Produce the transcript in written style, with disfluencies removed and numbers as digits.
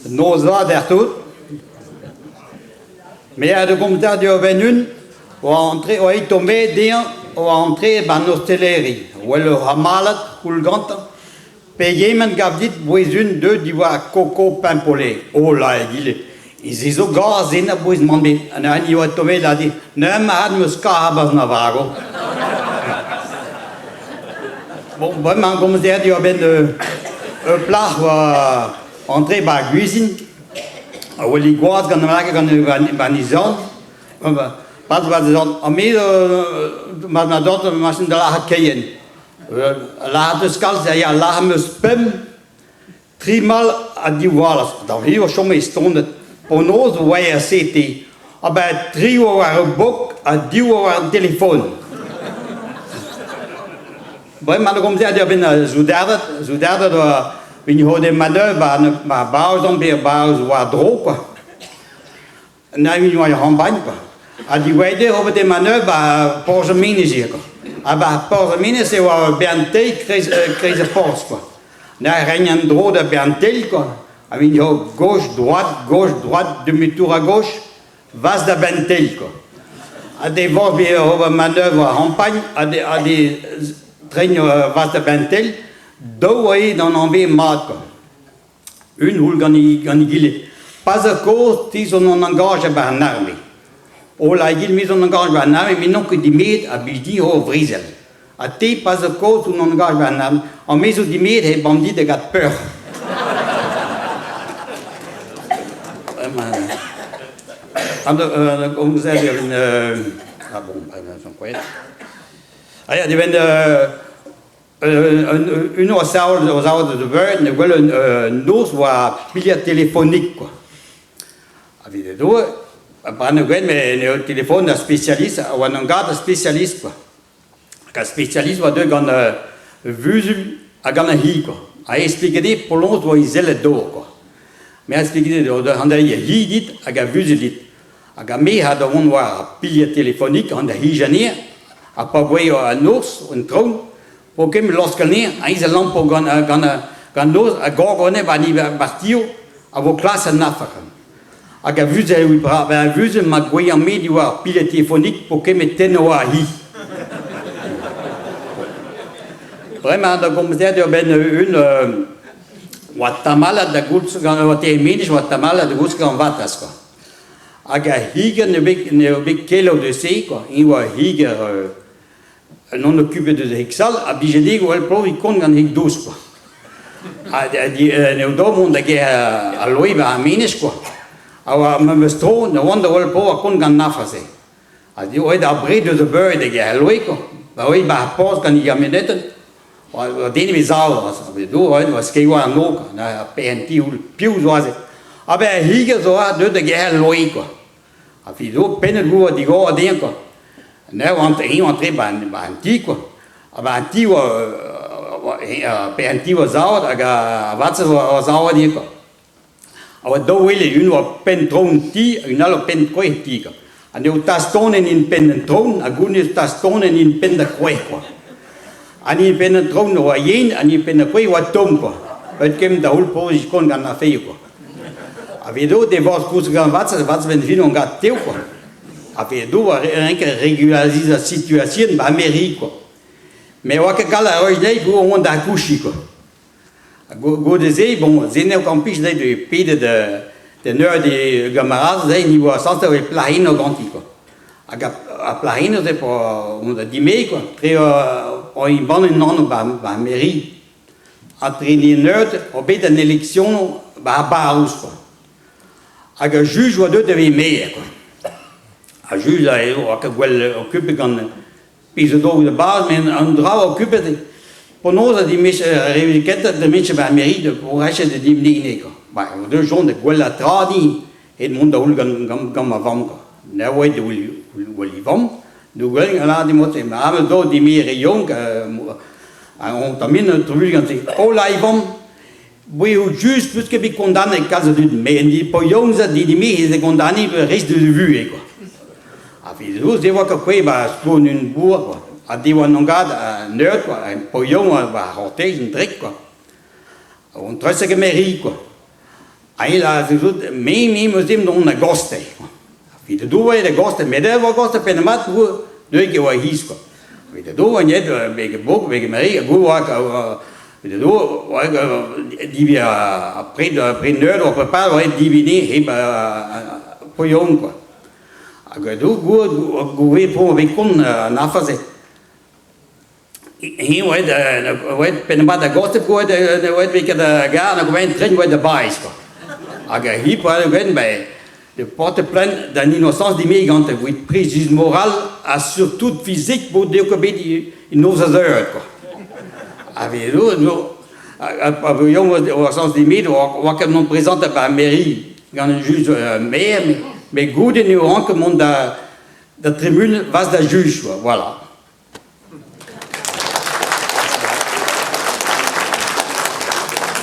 Noz vat deoc'h tout. Me a da gomz diwar-benn un oa antre oa aet tommet dezhañ oa antreet 'ba 'n osteleri. Wel ur c'hamalad c'houl gantañ. Pegement 'gav dit 'bouez un deuet diwar Koko Paimpolé? Oh la egile, se zo gaz zen a-bouez mann bet. An hini oa tommet a dit neuze mat 'm eus kar a-barzh ma vago. Bon, bremañ gomz dezhañ diwar-benn ur plac'h oa antre 'ba ar gwizin, a wel he gwaz gant gant he zorn. Pas war e zorn. Ha me ma ma dorn machin da lâret keien. Lâret eus kalz, ya, lâret 'm eus pemp Tri mal ha div walc'h, da hiziv e chome estonet. Penaos e oa aze te? Ah ben tri oa war ur bok ha div oa war an telefon. Bremañ da gomzer diwar-benn ar soudarded, soudarded oa evit c'hode manœuvre 'ba barzh omp bet barzh war-dro kwa. Na evit oa ur c'hampagn kwa. Ha diwezhat eo ober e manœuvre 'ba porzh ar Menez ivez kwa. Ha 'ba porzh ar Menez e oa ur bern teil kreiz kreiz ar porzh kwa. Da reiñ an dro da bern teil kwa. Ha evit eo gauche droite gauche droite demi-tour à gauche vas da benn teil kwa. Ha devorzh bet ober manœuvre ar c'hampagn ha de ha de treiñ vas da benn teil daou oa d'an anvez mat kwa. Un houl gant egile. Pas a kozh te zo an añgaje 'ba an arme. Holl a egile me zo an añgaje 'ba an arme met n'on ket dimeet ha blij din ober brezel. Ha te pas a kozh on añgaje 'ba an arme ha me zo dimeet he bandit da gad peur. Ah bon, Ah ya, dibenn Unan a sav da veur ne wel un noz war pilier telefonik kwa. Ha evit doue, pa ne gwenn n'eo telefon ar spesialist a oa an gad ar spesialist kwa. Hag ar spesialist oa deuet gant vuzul ha gant ar c'hi kwa. A explike dezhe penaos oa izellet dor kwa. Me a explike dezhe an deiz hi dit hag ar vuzul dit. Hag ha me ha da vont war ar pilier telefonik an da hej anezhañ, ha pa voe an noz, an traoñ, po ket laosk anezhañ, eñ a lampo gant gant gant noz ha gorgo anezhañ ba ni partio a vo klas an afer. Hag a vuzell bra, a vuzell ma gwellañ-me diwar ar pilier telefonik po ket met tenn war hi. Bremañ da gomz dezhañ benn un oa tamallat da goulz gant oa teir oa tamallat da goulz gant Vataz quoi. Hag ar higer n'eo bet n'eo bet keloù deus se kwa, eñ oa higer non okupet deus e hig-sall ha blije dezhi gwell ploviñ kont gant hig dous kwa. Ha n'eo dav mont da gêr al loe war ar menez kwa. Ha war memes tro ne oan da wel plovañ kont gant an afer-se. Ha aet ar bred deus ar beure da gêr al loe kwa. Ba oa 'ba ar porzh gant e gamionetenn. Oa den evit sav, dour oa skeiñ war an nor, na PNT piv zo aze. Ha ben ar higer zo deuet da gerc'hel loe kwa. Ha fi zo pennet gour digor dezhañ kwa. Neuze oa eñ antre 'ba an ti kwa. Ha 'ba an ti oa PNT oa savet hag ar vatezh oa savet ivez kwa. A oa daou wele, un oa penn traoñ ti, un all oa penn kroez ti kwa. Ha n'eo tastonet int penn an traoñ ha gounez tastonet int penn da kroez kwa. Ha ni penn an traoñ oa yen ha ni penn da kroez oa tomm kwa. Eut kemm da holl poziñ kont gant ar feioù kwa. Ha vedo devorzh koulz gant Vatz, Vatz benn fin on gant tev kwa. Ha vedo a renker regularizañ situation ba mairie kwa. Mais oa ket gall ar reuj dezhi pour mont da kouchiñ kwa. Goude-se, bon, se n'eo ket ampich dezhe pedet da neuze e gamaradez dezhe, ni oa sañset e plac'henno ganti kwa. Hag ar plac'henno-se p'on da dimeziñ kwa, tre o embann un anv 'ba ar mairie. Ha tre ni neuze oa bet an eleksionoù 'ba ar barrouz kwa. Hag ar juj oa deuet da vezañ maer kwa. Ar juj a oa ket gwell okupet gant Pezh zo daou da baz, met an dra oa okupet eo. Penaos a dimez ar re kentañ da mech ba mairie da reset da dimp ne kwa. Ba o deus joñ da gwellañ tra din evit mont da houl gant gant gant ma vamm kwa. Ne oa da houl houl e vamm. Do gwell a lâr din ma am do dimez re young on tamin un trubuilh gant se. Oh la e vamm Boe out just peus ket bet kondanet kalz a dud, met en po young za dit me ez condamné le reste de vuhez quoi. Ha fi zo se oa ket kouezh ba spont un bour quoi. Ha diwan an gad an neud quoi, en po young war ar c'hortez un drek quoi. On treuzet ket mairie quoi. Eñ a zo me me 'meus dimp dont a goste. Evit doue da goste, met eñ a goste penn-mat deuet e oa hiz kwa. Evit doue net beg bok, beg mari, goût oa evit doue oa divi ar pred pred neud oa prepar oa divini hep poion kwa. Hag do goût goût po bet kont an afer-se. Eñ oa aet penn-mat da Gosteb oa aet bet ket da gar hag oa tren oa da Bariz kwa. Hag hi pa oa ben de porter plainte d'un innocence dimezit gante evit préjudice moral ha surtout physique bo deo ket bet noz a zeuret kwa. Ha no pa oa sañs dimezit oa ket mont prezantet ba mairie gant un juge maire met goude ne rank mont da da tribunal vas da juge quoi, voilà.